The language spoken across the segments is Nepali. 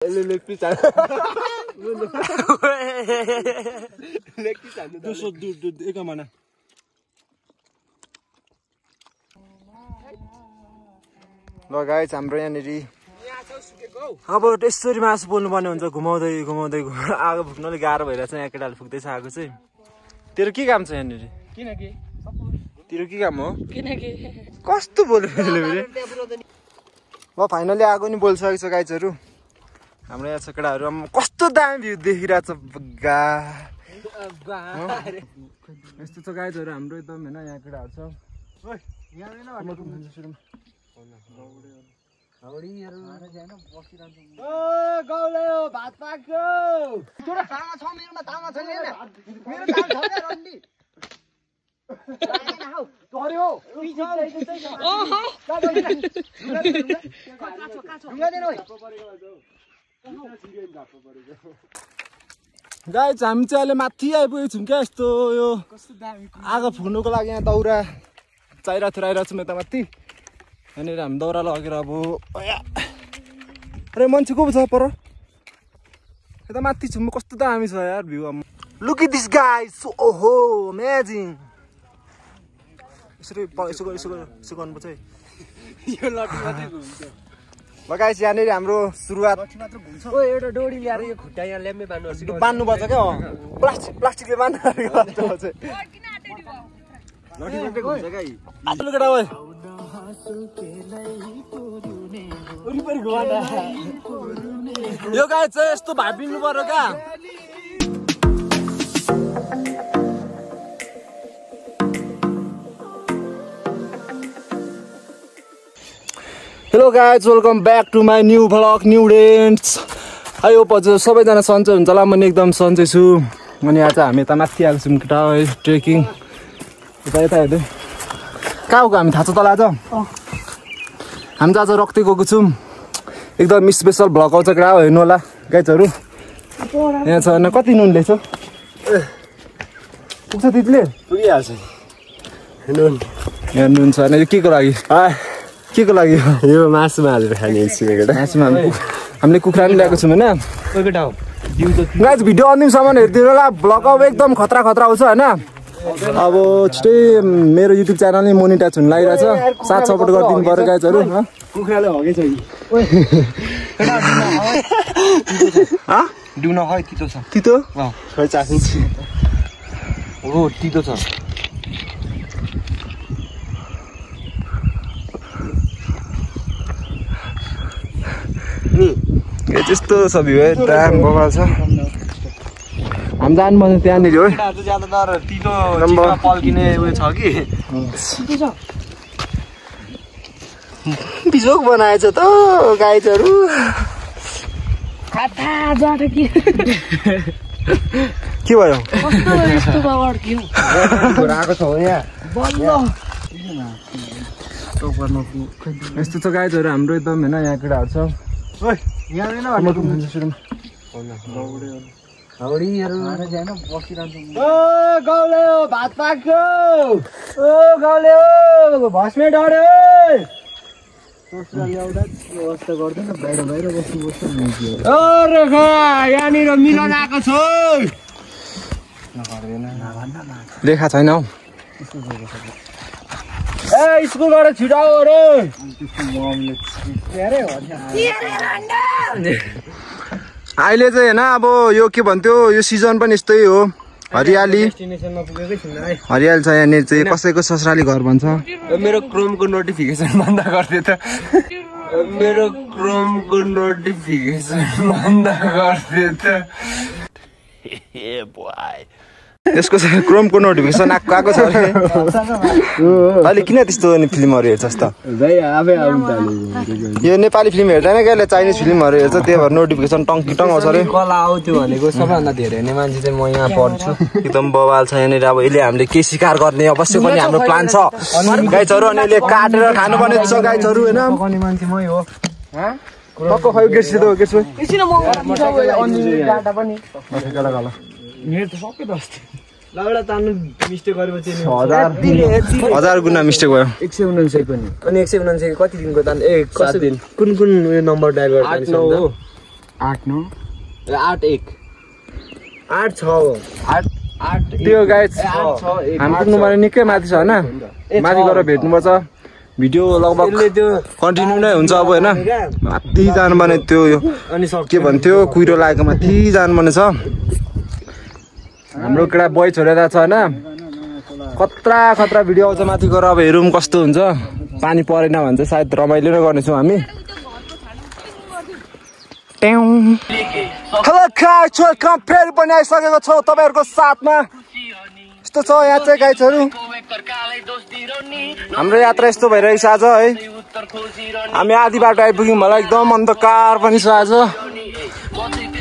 लेग पिस हान्नु एकमाना ल गाइस हाम्रो यहाँनिर अब यसरी मासु बोल्नुपर्ने हुन्छ घुमाउँदै घुमाउँदै आगो फुक्न अलिक गाह्रो भइरहेछ यहाँ केटाले फुक्दैछ आगो चाहिँ तेरो के काम छ यहाँनिर तेरो के काम हो कस्तो बोल्यो ल फाइनली आगो नि बोलिसकेको छ गाइजहरू हाम्रो यहाँ छ केटाहरू कस्तो दामी भ्यू देखिरहेछ यस्तो छ गाइजहरू हाम्रो एकदम होइन यहाँ केटाहरू छ भात पाक्यो गाइस हामी चाहिँ अहिले माथि आइपुगेको छौँ क्या यस्तो यो आगो फुक्नुको लागि यहाँ दाउरा चाहिरहेको छौँ यता माथि यहाँनिर हामी दाउरा लगेर अब अरे मान्छे को छ पर यता माथि छौँ कस्तो दामी छ यार view look at this guys ओहो अमेजिङ यसरी यसो गर्नुपर्छ है यो लटी मात्रै घुम्छ ल गाइस यहाँनिर हाम्रो सुरुवात एउटा डोरी ल्याएर यो खुट्टा यहाँ ल्याम्मै बान्नुपर्छ क्या प्लास्टिकले बान्नुपर्छ यो गाइस चाहिँ यस्तो भाबिनु पर्यो क्या hello guys welcome back to my new vlog new dance I hope हजुर सबैजना सन्चै हुन्छ होला म एकदम सन्चै छु अनि आज हामी यता माथि आएको छौँ केटा ट्रेकिङ यता हेर्दै कहाँ गएको हामी थाहा छ तल आज हामी आज रक्ती गएको छौँ एकदम स्पेसल भ्लग आउँछ केटा हेर्नु होला गाइजहरू यहाँ छ कति नुन ल्याएछ पुग्छ तितले पुगिहाल्छ नुन यहाँ नुन छ होइन यो के को लागि के को लागि यो मासुमा हालेर खाने मासुमा हामीले कुखुरा पनि ल्याएको छौँ होइन गाइस भिडियो अन्तिमसम्म हेरिदिनु होला भ्लग अब एकदम खतरा आउँछ होइन अब छिटै मेरो युट्युब च्यानल नै मोनिटाइज हुन लागिरहेछ साथ सपोर्ट गरिदिनु पर्यो गाइजहरू कुखुराले हगेछ डिउन खै तितो छ तितो खै चाख्नु हो तितो छ त्यस्तो छ भ्यू है दाम बबाल छ हामी जानुपर्छ त्यहाँनिर हो पल्किने उयो छ कि बिजोक बनाएछ त गाइजहरू के भयो आएको छ यहाँ यस्तो छ गाइजहरू हाम्रो एकदम होइन यहाँ केटाहरू छ भात पाक्यो भस्मे डढ्यो यहाँनिर मिलन आएको छ रेखा छैन हौ ए स्कुलबाट छिटाउ अरे अहिले चाहिँ होइन अब यो के भन्थ्यो यो सिजन पनि यस्तै हो हरियाली हरियाली छ यहाँनिर चाहिँ कसैको ससुराली घर भन्छ मेरो क्रोमको नोटिफिकेसन बन्द गरिदियो त मेरो क्रोमको नोटिफिकेसन बन्द गरिदियो त यसको क्रोमको नोटिफिकेसन आएको छ अहिले किन त्यस्तो फिल्महरू हेर्छस् त यो नेपाली फिल्म हेर्दैन क्या चाइनिज फिल्महरू हेर्छ त्यही भएर नोटिफिकेसन टङ आउँछ अरे कला आउँथ्यो भनेको सबैभन्दा धेरै हेर्ने मान्छे चाहिँ म यहाँ पढ्छु एकदम बवाल छ यहाँनिर अब यसले हामीले के शिकार गर्ने अवश्य पनि हाम्रो प्लान छ गाइजहरू अनि यसले काटेर खानुपर्ने छ गाइजहरू होइन मान्छे मै हो हजार गुना मिस्टेक भयो 169 पनि अनि 169 कति दिनको तान ए कसै दिन कुन उयो नम्बर डायल गर्दा 89 हो 8 9 8 1 8 6 हो 8 त्यो गाइज हामी पुग्नुपर्ने निकै माथि छ होइन माथि गएर भेट्नुपर्छ भिडियो लगभग कन्टिन्यू नै हुन्छ अब होइन माथि जानुपर्ने त्यो के भन्थ्यो कुहिरो लागेको माथि जानुपर्ने छ हाम्रो केटा बोय छोडेर छ होइन खतरा खतरा भिडियो आउँछ माथि गएर अब हेरौँ कस्तो हुन्छ पानी परेन भने चाहिँ सायद रमाइलो नै गर्नेछौँ हामी हेलो गाइज वेलकम फेरि पनि आइसकेको छौँ तपाईँहरूको साथमा यस्तो छ यहाँ चाहिँ गाइजहरू हाम्रो यात्रा यस्तो भइरहेको छ आज है हामी आधी बाटो आइपुग्यौँ होला एकदम अन्धकार पनि छ आज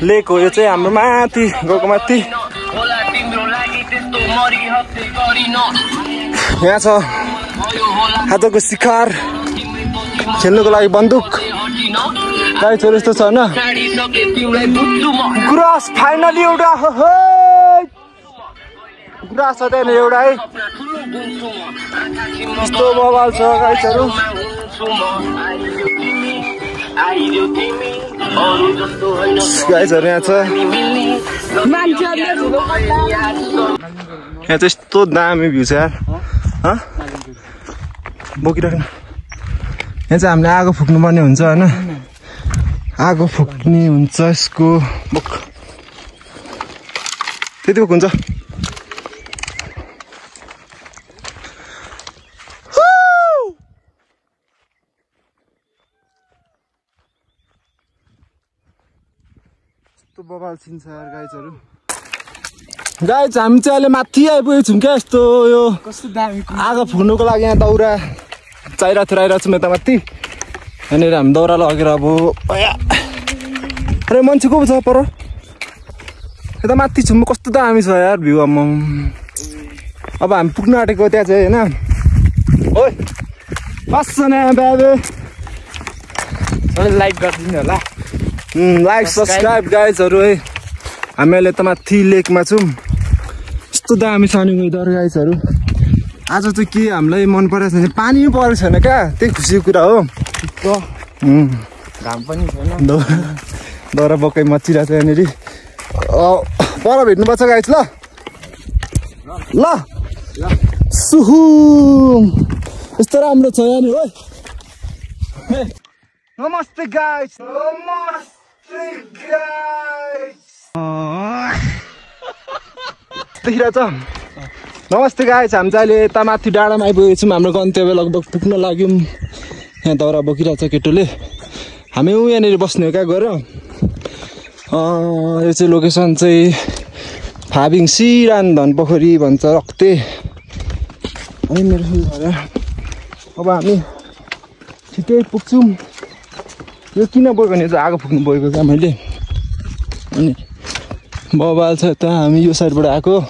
लेक हो यो चाहिँ हाम्रो माथि गएको माथि यहाँ छ आजको शिकार खेल्नुको लागि बन्दुक गाइजहरू यस्तो छ होइन ग्रास फाइनली एउटा ग्रास छ त्यहाँनिर एउटा है यस्तो बवाल छ गाइजहरू यहाँ छ यहाँ चाहिँ यस्तो दामी भ्यू छ यार बोकिराख्नु यहाँ चाहिँ हामीले आगो फुक्नु पर्ने हुन्छ होइन आगो फुक्ने हुन्छ यसको बोक त्यति बोक हुन्छ यस्तो बवाल छिन्छ यार गाइजहरू गाइज हामी चाहिँ अहिले माथि आइपुगेको छौँ क्या यस्तो यो कस्तो दामी आगो फुक्नुको लागि यहाँ दाउरा चाहिरहेको थियो छौँ यता माथि यहाँनिर हामी दाउरा लगेर अब अरे मान्छे को छ पर यता माथि छौँ कस्तो दामी छ यार भ्यू अब हामी पुग्नु आँटेको त्यहाँ चाहिँ होइन ओइ कस्तो न बाबे लाइक गरिदिनु होला लाइक सब्सक्राइब गाइजहरू है हामी अहिले त माथि लेकमा छौँ यस्तो दामी छ नि वेदर गाइजहरू आज चाहिँ के हामीलाई मन परेको छैन पानी पनि परेको छैन क्या त्यही खुसीको कुरा हो घाम पनि छैन दाउरा बक्कै मचिरहेको छ यहाँनिर पर भेट्नुपर्छ गाइज ल ल सुहु यस्तो राम्रो छ यहाँनिर हो नमस्ते गाइज देखिरहेछ नमस्ते गाइज हामी चाहिँ अहिले यता माथि डाँडामा आइपुगेको छौँ हाम्रो गन्तव्य लगभग पुग्न लाग्यौँ यहाँ दाउरा बोकिरहेछ केटोले हामी यहाँनिर बस्ने हो क्या गएर यो चाहिँ लोकेसन चाहिँ फाबिङ सिरान धनपोखरी भन्छ रक्ते है मेरो घर अब हामी छिटै पुग्छौँ यो किन बोक्यो भने चाहिँ आगो फुक्नु बोकेको क्या मैले अनि बबाल छ यता हामी यो साइडबाट आएको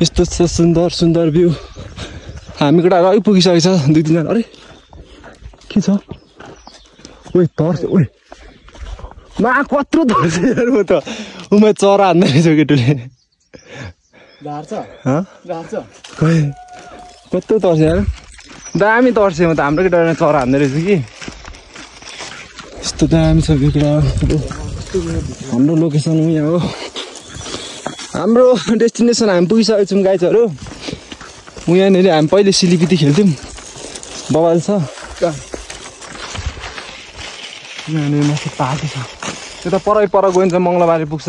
यस्तो छ सुन्दर सुन्दर भ्यू हामी केटाहरू आइपुगिसकेको छ 2-3 जना अरे के छ ओइ तर्छ ओइ मा कत्रो तर्छ यार म त उमा चरा हान्दै रहेछ केटोले खोइ कत्रो तर्छ यार दामी तर्छ म त हाम्रो केटाले चरा हान्दै रहेछ कि यस्तो दामी छ केटा हाम्रो लोकेसन यहाँ हो हाम्रो डेस्टिनेसन हामी पुगिसकेको छौँ गाइजहरू यहाँनिर हामी पहिले सिलिपिटी खेल्थ्यौँ बवाल छ यहाँनिर माथि पार्टी छ त्यो त पर गइन्छ मङ्गलबारे पुग्छ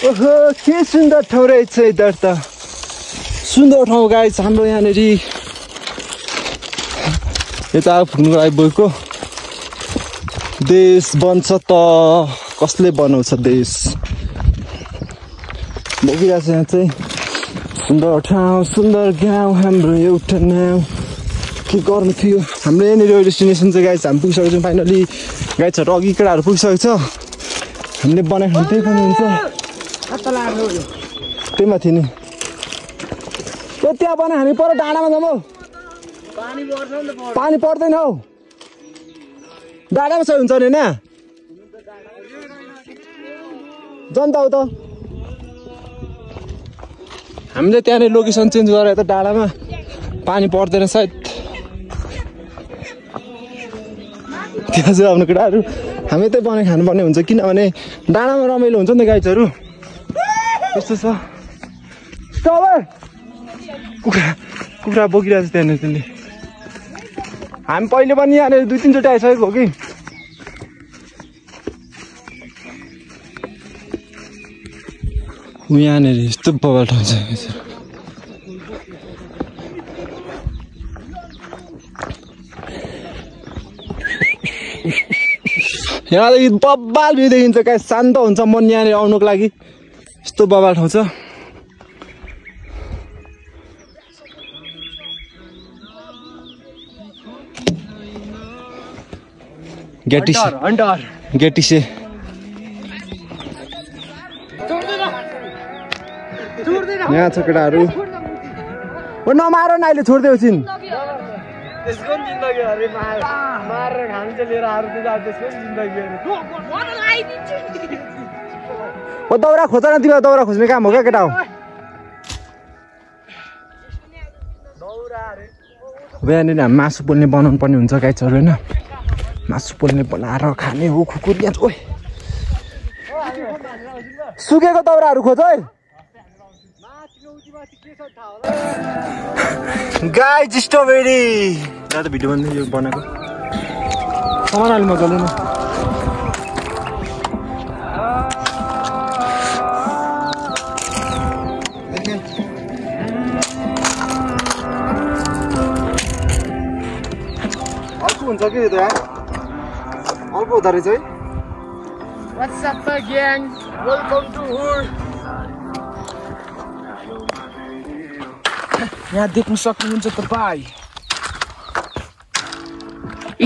ओहो के सुन्दर ठाउँ रहेछ यता त सुन्दर ठाउँ गाइज हाम्रो यहाँनिर यता फुक्नुको लागि बोकेको देश बन्छ त कसले बनाउँछ देश बोकिरहेको छ यहाँ चाहिँ सुन्दर ठाउँ सुन्दर गाउँ हाम्रो एउटा नाउँ के गर्नु थियो हाम्रो यहाँनिर डेस्टिनेसन चाहिँ गाइज हामी पुगिसकेको छौँ फाइनली गाइजहरू अघि केटाहरू पुगिसकेको छ हामीले बनाएको त्यही पनि हुन्छ त्यही माथि नि त्यहाँ बनायो हामी पर डाँडामा जाउँ हौ पानी पर्दैन हौ डाँडामा सही हुन्छ नि होइन जनता हो त हामीले त्यहाँनिर लोकेसन चेन्ज गरेर त डाँडामा पानी पर्दैन सायद त्यहाँ चाहिँ आफ्नो केटाहरू हामी त्यही बनाइ खानुपर्ने हुन्छ किनभने डाँडामा रमाइलो हुन्छ नि त गाइजहरू यस्तो छ कुखुरा बोकिरहेको छ त्यहाँनिर त्यसले हामी पहिले पनि यहाँनिर 2-3 चोटि आइसकेको हो कि यहाँनिर यस्तो बवाल ठाउँ छ यहाँदेखि बब्बाल भ्यू देखिन्छ क्या शान्त हुन्छ मन यहाँनिर आउनुको लागि यस्तो बवाल ठाउँ छ गेटिसे यहाँ छ केटाहरू नमार न अहिले छोडिदियो छिन् त्यसको जिन्दगी अरे मारेर खान्छ लिएर आएर त्यसको जिन्दगी ओ दौरा खोज न तिमीलाई दौरा खोज्ने काम हो क्या केटा हो अब यहाँनिर हामी मासु पोल्ने बनाउनु पर्ने हुन्छ गाइजहरू होइन मासु पोल्ने बनाएर खाने हो खुकुर यहाँ ओइ सुकेको दौराहरू खोज है गाइज स्ट्रबेरी दादा भिडियो भन्दै यो बनाएको सामान अलि मजाले न अर्को हुन्छ कि यो त यार अर्को हुँदो रहेछ है What's up gang? Welcome to Hood. यहाँ देख्न सक्नुहुन्छ तपाईँ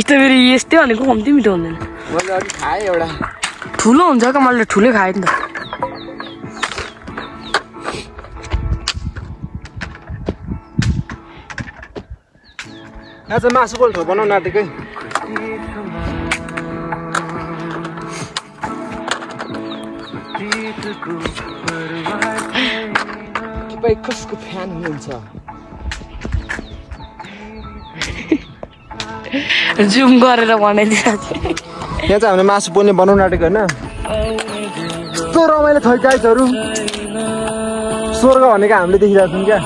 स्ट्रबेरी यस्तै भनेको कम्ती मिठो हुँदैन मैले अलिक खाएँ एउटा ठुलो हुन्छ क्या मैले ठुलै खाएँ नि त यहाँ चाहिँ मासु पोल्ठो बनाउनु आँटेकै तपाईँ कसको फ्यान हुनुहुन्छ जुम गरेर बनाइदिएको यहाँ चाहिँ हामीले मासु पोल्ने बनाउनु आँटेको होइन यस्तो रमाइलो छ गाइजहरू स्वर्ग भनेको हामीले देखिरहेको छौँ क्या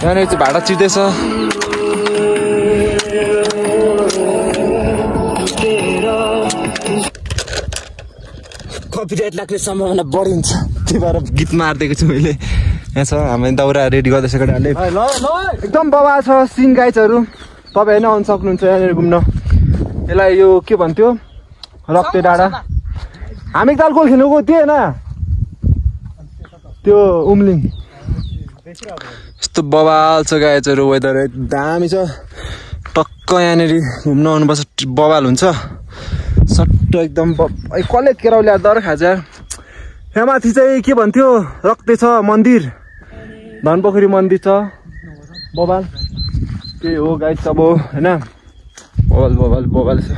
यहाँनिर चाहिँ भाडा चिर्दैछ कपिराइट लाग्ने सम्भावना बढी हुन्छ त्यही भएर गीत मारिदिएको छु मैले यहाँ छ हामी दाउरा रेडी गर्दैछ केटाहरूले एकदम बवाल छ सिन गाइजहरू तपाईँ होइन आउनु सक्नुहुन्छ यहाँनिर घुम्न यसलाई यो के भन्थ्यो रक्ते डाँडा हामी ताल गोल खेल्नुको त्यो होइन त्यो उम्लिङ यस्तो बवाल छ गाइजहरू वेदर दामी छ टक्क यहाँनिर घुम्न आउनुपर्छ बवाल हुन्छ सट्ट एकदम कसले केराउ ल्याएर दर खान्छ यहाँ माथि चाहिँ के भन्थ्यो रक्ते छ मन्दिर धनपोखरी मन्दिर छ बवाल के हो गाइज अब होइन बवाल बवाल बवाल छ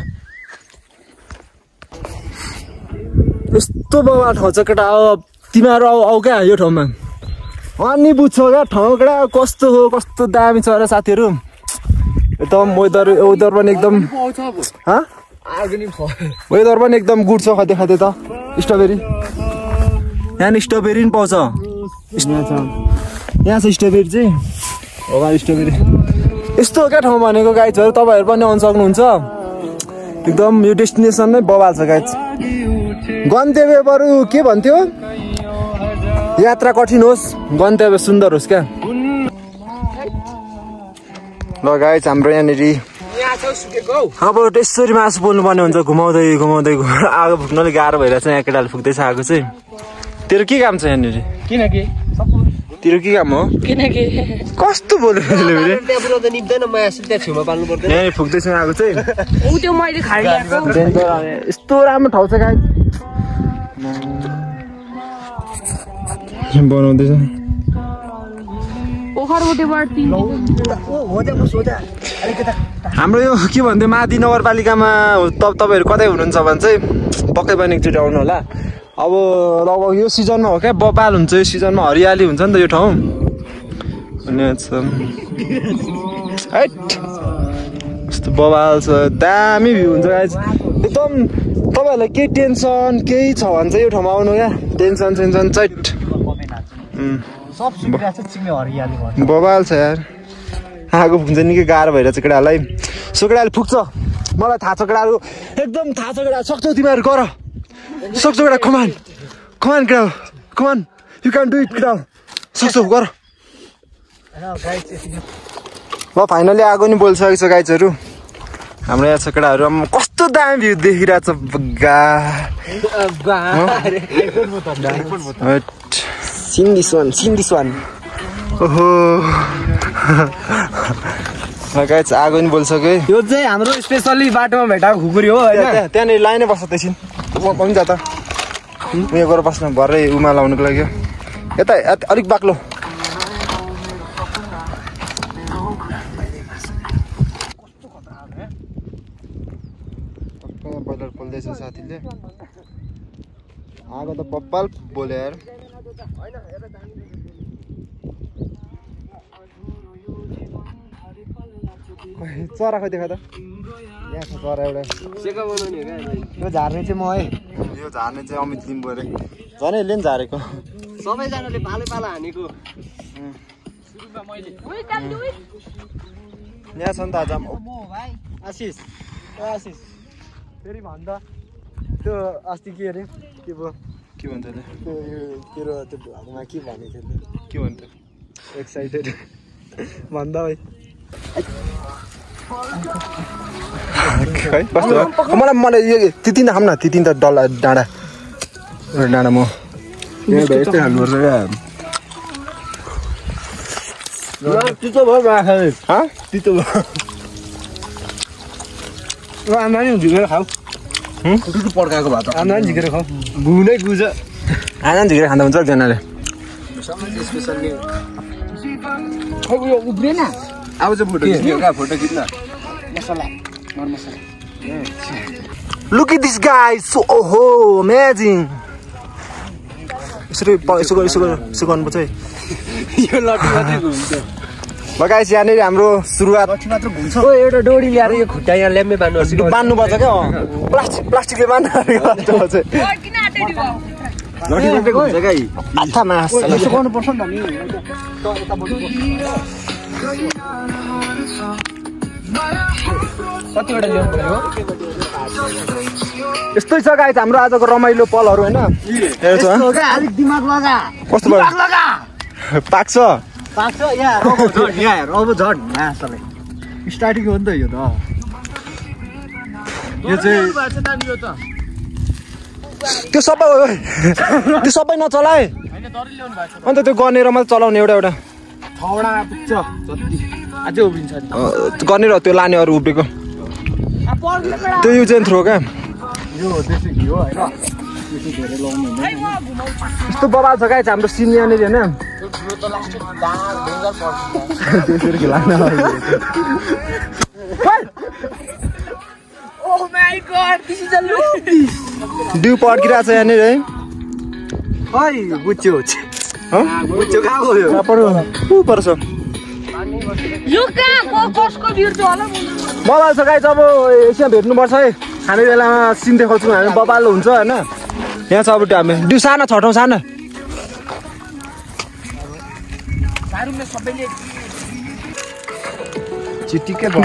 यस्तो बवाल ठाउँ छ केटा अब तिमीहरू आऊ क्या यो ठाउँमा अनि बुझ्छौ क्या ठाउँ केटा कस्तो हो कस्तो दामी छ र साथीहरू एकदम वेदर पनि एकदम वेदर पनि एकदम गुड छ खाँदै खाँदै त स्ट्रबेरी यहाँ स्ट्रबेरी पनि पाउँछ यहाँ छ स्ट्रबेरी चाहिँ हो स्ट्रबेरी यस्तो क्या ठाउँ भनेको गाइजहरू तपाईँहरू पनि आउनु सक्नुहुन्छ एकदम यो डेस्टिनेसन नै बवाल छ गाइज गन्तव्य बरु के भन्थ्यो यात्रा कठिन होस् गन्तव्य सुन्दर होस् क्या ल गाइज हाम्रो यहाँनिर अब त्यसरी मासु पोल्नु पर्ने हुन्छ घुमाउँदै घुमाउँदै आगो फुक्नले गाह्रो भइरहेछ यहाँ केटाले फुक्दैछ आगो चाहिँ तेरो के काम छ यहाँनिर किनकि तेरो के काम हो किनकि कस्तो बोल्यो यहाँ फुक्दैछ आगो चाहिँ ऊ त्यो मैले खाइरहेको यस्तो राम्रो ठाउँ छ गाइज बनाउँदैछ हाम्रो यो के भन्थ्यो माथि नगरपालिकामा तपाईँहरू कतै हुनुहुन्छ भने चाहिँ पक्कै पनि एकचोटि आउनु होला अब लगभग यो सिजनमा हो क्या बवाल हुन्छ यो सिजनमा हरियाली हुन्छ नि त यो ठाउँ अनि कस्तो बवाल छ दामी भ्यू हुन्छ गाइस एकदम तपाईहरुलाई के टेन्सन केही छ भने चाहिँ यो ठाउँमा आउनु क्या टेन्सन चैट सब सुविधा छ चिमे हरियाली भन्छ बवाल छ यार आगो फुक्छ निकै गाह्रो भइरहेछ केटाहरूलाई सो केटाले फुक्छ मलाई थाहा छ केटाहरू एकदम थाहा छ केटा सक्छौ तिमीहरू गर सक्छौ केटा कमान केटा कमान यु क्यान डु इट केटा सक्छौ गर ल फाइनली आगो नि बोलिसकेको छ गाइजहरू हाम्रो यहाँ छ केटाहरू कस्तो दामी भ्यू देखिरहेछ सिन्दिसवान ओहो गाइज आगो नि बोलिसक्यो यो चाहिँ हाम्रो स्पेशली बाटोमा भेटाएको खुकुरी हो हैन त्यहाँनिर लाइनै बस्छ त्यसैन पनि जा त उयो गरेर बस्न भरै उमा लाउनुको लागि यता अलिक बाक्लो बजार खोल्दैछ साथीले आगो त बब्बाल बोल्यो यार चरा खै देखा त यहाँ छ चरा एउटा सेका बनाउने हो क्या यो झार्ने चाहिँ म है यो झार्ने चाहिँ अमित लिम्बू अरे झन् यसले नि झारेको सबैजनाले पाला हानेको यहाँ छ नि त आज आशिष फेरि भन्दा त्यो अस्ति के अरे के भयो के भन्छ त्यो तेरो त्यो भागमा के भनेको थियो के भन्छ एक्साइटेड भन्दा भाइ मलाई यो तिन खाम न तिन त डल्ला डाँडा म यस्तै खानुपर्छ क्या तितो भयो माखा तितो भयो आमा नि झिकेर खाऊ टुटु पड्काएको भात आमा नि झिकेर खाऊ भुनै गुज आना झिकेर खाँदा हुन्छ एकजनाले उयो उब्रेन अब चाहिँ फोटो खिच्न मसला मर मसला Look at this guy, so amazing. यसो गर्नुपर्छ है यो लट्ठी मात्रै घुम्छ गाइस यहाँनिर हाम्रो सुरुवात लट्ठी मात्र घुम्छ ओ एउटा डोरी ल्याएर यो खुट्टा यहाँ ल्याम्मे बान्नुपर्छ क्या प्लास्टिकले बान्नु लट्ठी मात्रै घुम्छ क्या आथामा यसो गर्नुपर्छ नि कतिवटा ल्याउनु पर्यो यस्तै छ गाइस हाम्रो आजको रमाइलो पलहरू हैन अलिक दिमाग लगा कस्तो भयो पाक्छ यहाँ अब झड मासले स्टार्टिङ हो नि त यो त यो चाहिँ त्यो सबै नचलाए अन्त त्यो गनेर मात्र चलाउने एउटा छवटा पुग्छ जति अझै उभिन्छ गनेर त्यो लाने अरू उभिएको त्यो युज एन्ड थ्रो क्या यो देशी घी हो हैन त्यसो धेरै लाउनु हुँदैन यस्तो बबाल छ गाइस हाम्रो सिन यहाँनिर हैन त्यसरी खेलाउन Oh my god, this is a loop. ड्यू पड्किरहेको छ यहाँनिर है खै बुच्यो बुच्यो कहाँ गयो ऊ पर्छ यो कहाँ कसको बिर्छ होला बबाल छ गाइस अब यसमा भेट्नुपर्छ है हामी बेलामा सिन देखाउँछौँ हामी बबाल हुन्छ हैन यहाँ छ अब हामी ड्यू सानो छटौँ सानो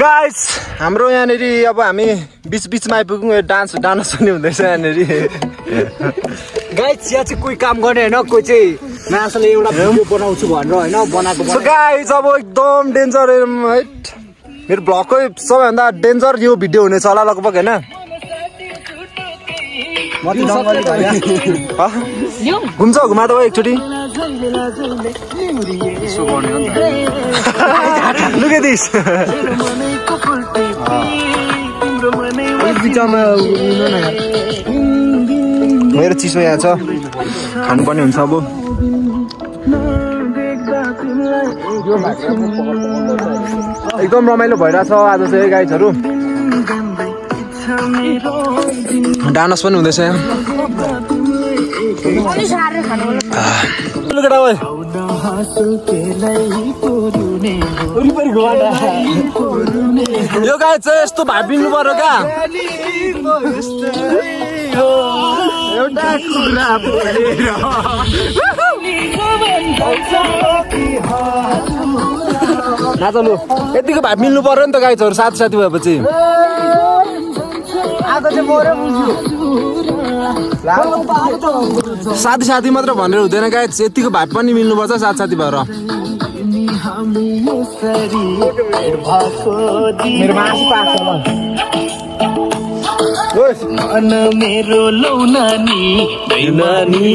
गाइस हाम्रो यहाँनिर अब हामी बिचमा आइपुग्यौँ डान्स पनि हुँदैछ यहाँनिर गाइस यहाँ चाहिँ कोही काम गर्ने हैन कोही चाहिँ मासले एउटा भिडियो बनाउँछु भनेर हैन बनाएको गाइस अब एकदम डेन्जर है मेरो भ्लगकै सबैभन्दा डेन्जर यो भिडियो हुनेछ होला लगभग हैन घुम्छ घुमा त एकचोटि Look at this. मेरो चिसो यहाँ छ खानुपर्ने हुन्छ अब एकदम रमाइलो भइरहेछ आज चाहिँ गाइजहरू डान्स पनि हुँदैछ यहाँ केटा यो गाई चाहिँ यस्तो भापिनु पर्यो क्या एउटा कुरा नाचलु यतिको भाइ मिल्नु पर्यो नि त गाईहरू साथी साथी भएपछि साथी साथी मात्र भनेर हुँदैन गाई यतिको भाइ पनि मिल्नुपर्छ साथी साथी भएर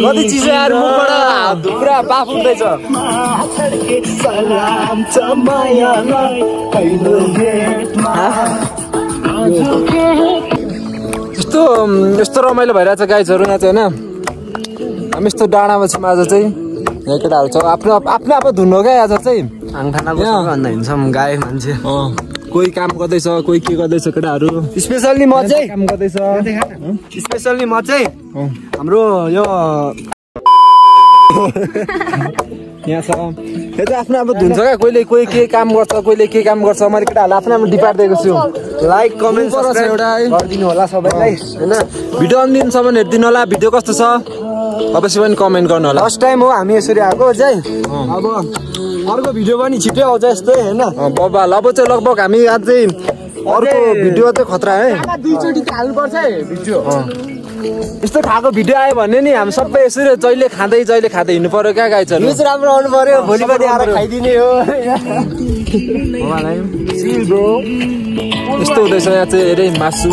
कति चिज आएर मुखबाट पुरा पाप उठ्दैछ यस्तो रमाइलो भइरहेछ गाईहरू यहाँ चाहिँ होइन हामी यस्तो डाँडामा छौँ आज चाहिँ यहाँ केटाहरू छ आफ्नो आफ्नो धुन हो क्या आज चाहिँ आङखानाको भन्दा हिँड्छौँ गाई मान्छे कोही काम गर्दैछ कोही के गर्दैछ केटाहरू स्पेसल्ली म चाहिँ काम गर्दैछ स्पेसल्ली म चाहिँ हाम्रो यो यहाँ छ यो चाहिँ आफ्नो आफ्नो धुन्छ क्या कोहीले कोही के काम गर्छ कोहीले के काम गर्छ मैले केटाहरूलाई आफ्नो आफ्नो डिपार्ट दिएको छु लाइक कमेन्ट सब्सक्राइब एउटा गरिदिनु होला सबैलाई हैन भिडियो अन्तिमसम्म हेरिदिनु होला भिडियो कस्तो छ अवश्य पनि कमेन्ट गर्नु होला फर्स्ट टाइम हो हामी यसरी आएको चाहिँ अब अर्को भिडियो पनि छिट्टै आउँछ यस्तै हैन बाबा अब चाहिँ लगभग हामी आज चाहिँ अर्को भिडियो चाहिँ खतरा है दुईचोटि हाल्नुपर्छ है भिडियो यस्तो खाएको भिडियो आयो भने नि हामी सबै यसरी जहिले खाँदै हिँड्नु पर्यो क्या गाईहरू न्युज राम्रो आउनु पर्यो भोलि पनि आएर खाइदिने हो यस्तो हुँदैछ यहाँ चाहिँ हेरे मासु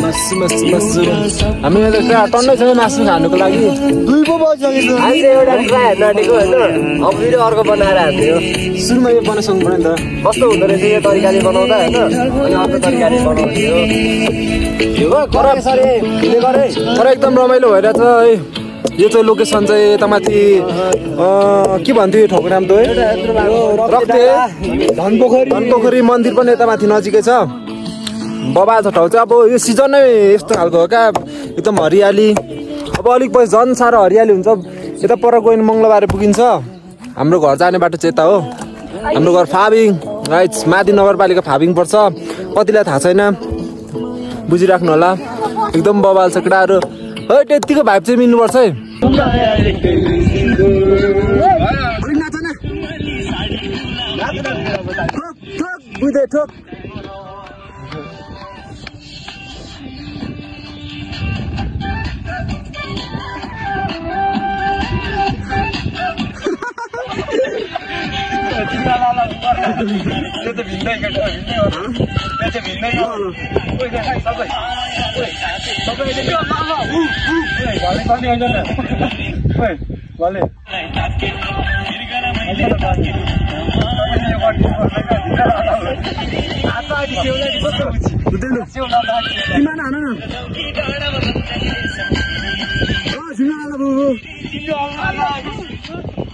मासु मासु मासु हामी टन्नै छ मासु खानुको लागि 2 पो बजिसकेको हामी चाहिँ एउटा ट्राई हेर्न आँटेको होइन अब भिडियो अर्को बनाएर हाल्ने हो सुरुमा यो बनाइसक्नु पर्यो नि त कस्तो हुँदो रहेछ यो तरिकाले बनाउँदा होइन अनि अर्को तरिकाले बनाउने हो तर एकदम रमाइलो भइरहेछ है यो चाहिँ लोकेसन चाहिँ यतामाथि के भन्थ्यो यो ठाउँको नाम त रक्ते धनपोखरी मन्दिर पनि यतामाथि नजिकै छ बबाल छ ठाउँ चाहिँ अब यो सिजन नै यस्तो खालको हो क्या एकदम हरियाली अब अलिक पछि झन् साह्रो हरियाली हुन्छ यता पर गयो मङ्गलबार पुगिन्छ हाम्रो घर जाने बाटो चाहिँ यता हो हाम्रो घर फाबिङ राइट माथि नगरपालिका फाबिङ पर्छ कतिलाई थाहा छैन बुझिराख्नु होला एकदम बबाल छ केटाहरू है त्यतिको भाइब चाहिँ मिल्नुपर्छ है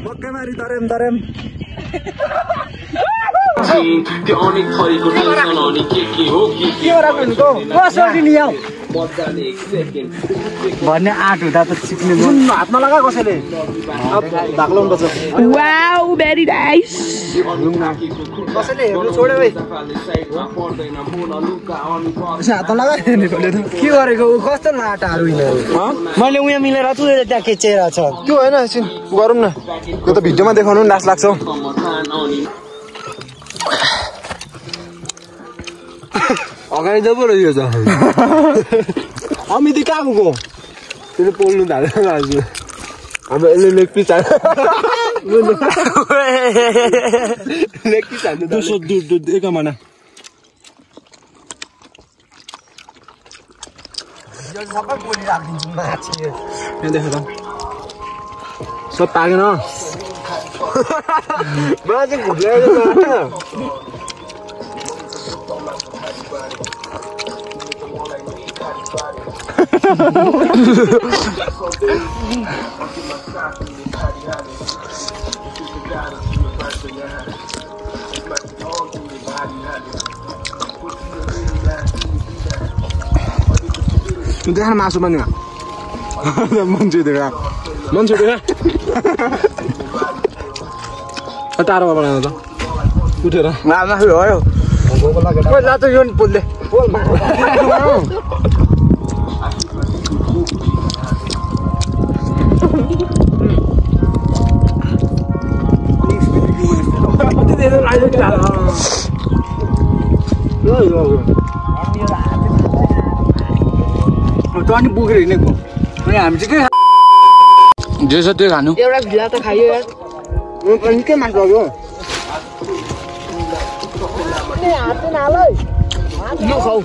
मक्कैमारी तरेम त्यो अनेक थरीको टेन्सन अनि के हो भन्ने आँट हुँदा त सिक्ने हातमा लगा कसैले धाक्लाउनु पर्छ वाउ भेरी नाइस कसैले हेर्नु छोड्यो भाइ हातमा लगा के गरेको कस्तो लाटाहरू मैले उहाँ मिलेर छु त्यहाँ केचेर छ त्यो होइन एकछिन गरौँ न यो त भिडियोमा देखाउनु नि लाज लाग्छ अगाडि त पो रहेछ अमिती कहाँ गएको त्यसले पोल्नु थाल्यो आज अब यसले लेग पिस हाल्छ लेग पिस हाल्नु दूध एक महिना सबै पोली राखिदिन्छु माछी यहाँ देख त सब पाकेन माछी घुम्लाएको देखा मासु पनि मान्छे देखा टाढोमा बनाएको त उठेर मासु हो ला त यो पोलले अनि बोकेर हिँडेको अनि हामी चाहिँ के जे छ त्यो खानु एउटा भिला त खायो यार के मासु लाग्यो यो खाऊ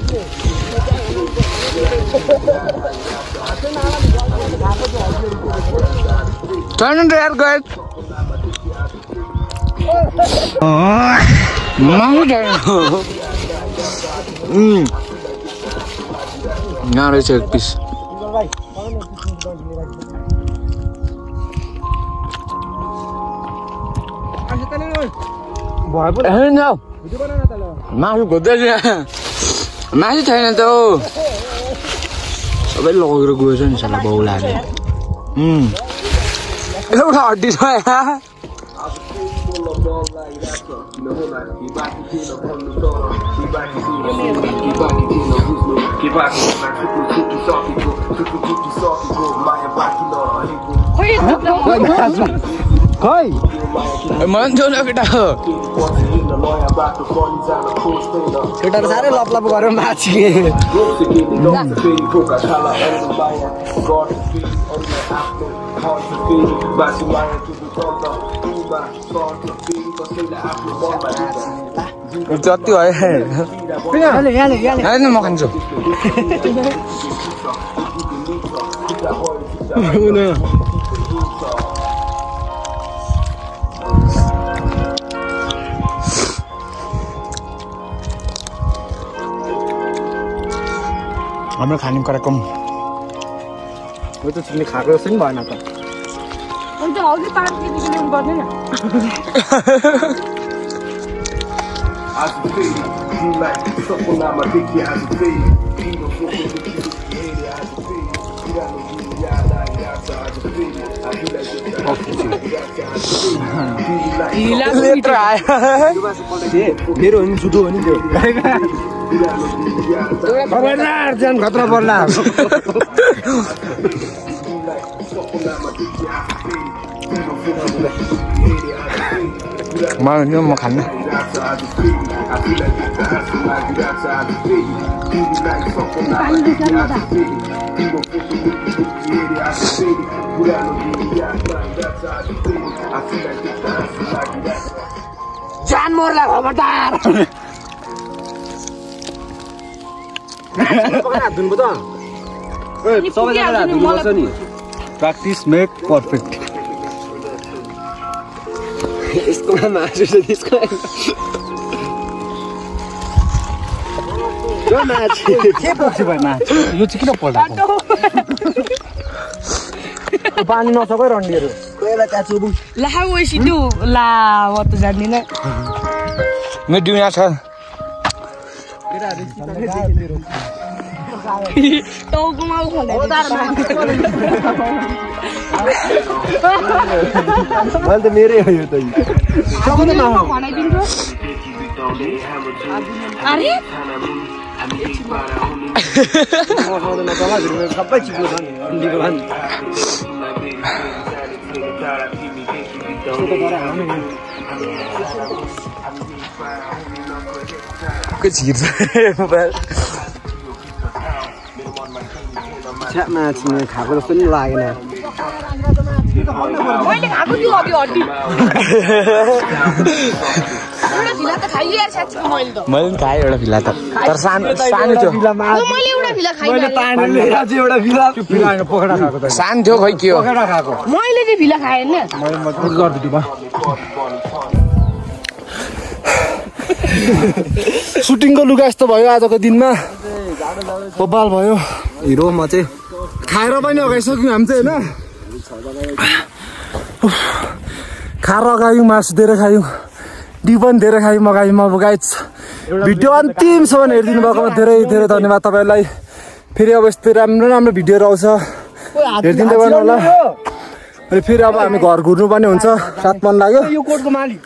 छैन त यार गए मासु छैन यहाँ रहेछ एक पिस मासु खोज्दैछ मासु छैन त हो सबै लगेर गएछ नि साला बाउलाले एउटा हड्डी छ खै मन थियो न केटा केटाहरू साह्रै लपलप गरेर माछी जति भयो म खान्छु हाम्रो खाने कार्यक्रम हो त तिमीले खाएको जस्तो नि भएन त अन्त अघि 5 केजी ल्याउनु पर्दैन मेरो नि छुटो हो नि त्यो खतरा पर्ला म खान्न जान मोर्ला खबरदार सबैजना धुनुपर्छ नि प्र्याक्टिस मेक पर्फेक्ट यसको मासु छ त्यसको के पक्छ भाइ मासु यो चाहिँ किन पल्टाएको पानी नसकै रन्डीहरू कोहीलाई त्यहाँ चुबु ला सिधो ला म त जान्दिन मेरो डिउ यहाँ छ टाउकोमा उखाल्दै मैले त मेरै हो यो त भनाइदिन्छु अरे सबै चिप्लो छ नि अन्डीको भन् के छिर्छ मोबाइल माछी खाएको जस्तो नि लागेन मैले खाएको थियो अघि हड्डी एउटा भिला त खाइए यार साच्चै मैले त मैले पनि खाएँ एउटा भिला त तर सानो थियो मैले एउटा भिला खाइए एउटा भिला त्यो भिला पखेटा खाएको त सानो थियो खै के हो पखेटा खाएको मैले चाहिँ भिला खाएँ नि मैले मजबुत गर्दिछु बा सुटिङको लुगा यस्तो भयो आजको दिनमा बबाल भयो हिरो म चाहिँ खाएर पनि अगाइसक्यौँ हामी चाहिँ होइन खाएर अगायौँ मासु धेरै खायौँ डिउ पनि धेरै खायौँ मगायौँ अब गाइज भिडियो अन्तिमसम्म हेरिदिनु भएकोमा धेरै धेरै धन्यवाद तपाईँलाई फेरि अब यस्तो राम्रो राम्रो भिडियोहरू आउँछ हेरिदिँदै गर्नु होला अनि फेरि अब हामी घर घुर्नुपर्ने हुन्छ 7 मन लाग्यो यो कोटको मालिक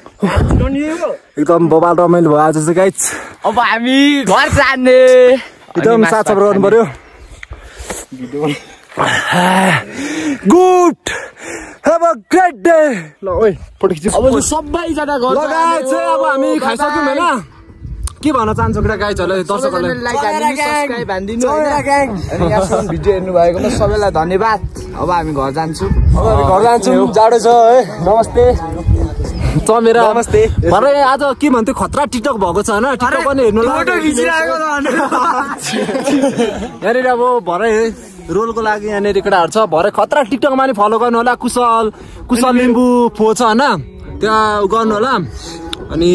एकदम बबाल रमाइलो भयो आज चाहिँ गाइस अब हामी घर जाने एकदम साथ सफर गर्नु पर्यो good have a great day ल ओइ फोटो खिच्छु अब सबैजना घर ल गाइस चाहिँ अब हामी खाइसक्यौँ हैन के भन्न चाहन्छु केटा गाइजहरुलाई दर्शकहरुलाई लाइक हान्दिनु सब्स्क्राइब हान्दिनु अनि यहाँसम्म भिडियो हेर्नु भएकोमा सबैलाई धन्यवाद अब हामी घर जान्छौँ अब हामी घर जान्छौँ जाडो छ है नमस्ते चमेरा नमस्ते भरे आज के भन्थ्यो खतरा टिकटक भएको छ हैन टिकटक पनि हेर्नु फोटो खिचिरहेको यहाँनिर अब भरे रोलको लागि यहाँनिर केटाहरू छ भरे खतरा टिकटकमा नि फलो गर्नु होला कुशल लिम्बू फो छ हैन त्यहाँ गर्नु होला अनि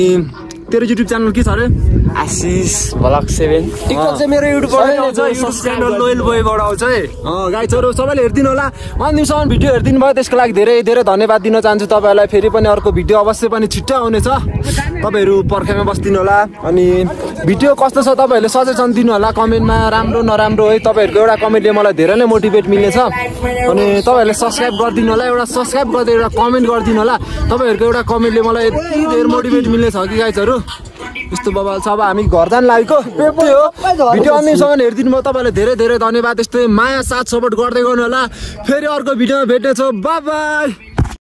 तेरो युट्युब च्यानल के छ रे आशिष भ्लग 7 टिकटक चाहिँ मेरो युट्युब च्यानल लोयल बोयबाट आउँछ है गाइजहरु सबैले हेर्दिनु होला अन्तिमसम्म भिडियो हेर्दिनु भयो त्यसको लागि धेरै धेरै धन्यवाद दिन चाहन्छु तपाईहरुलाई फेरि पनि अर्को भिडियो अवश्य पनि छिट्टै आउनेछ तपाईहरु पर्खाइमा बस्दिनु होला अनि भिडियो कस्तो छ तपाईहरुले सजेसन दिनु होला कमेन्टमा राम्रो नराम्रो है तपाईहरुको एउटा कमेन्टले मलाई धेरै नै मोटिभेट मिल्नेछ अनि तपाईहरुले सब्स्क्राइब गरिदिनु होला एउटा सब्स्क्राइब गर्दै एउटा कमेन्ट गरिदिनु होला तपाईहरुको एउटा कमेन्टले मलाई यति धेरै मोटिभेट मिल्नेछ कि गाइजहरु यस्तो बबाल छ अब हामी घर जान लागेको भिडियो अन्तिमसम्म हेरिदिनु भयो तपाईहरुलाई धेरै धेरै धन्यवाद यस्तै माया साथ सपोर्ट गर्दै गर्नु होला फेरि अर्को भिडियोमा भेट्नेछौँ बाइ बाइ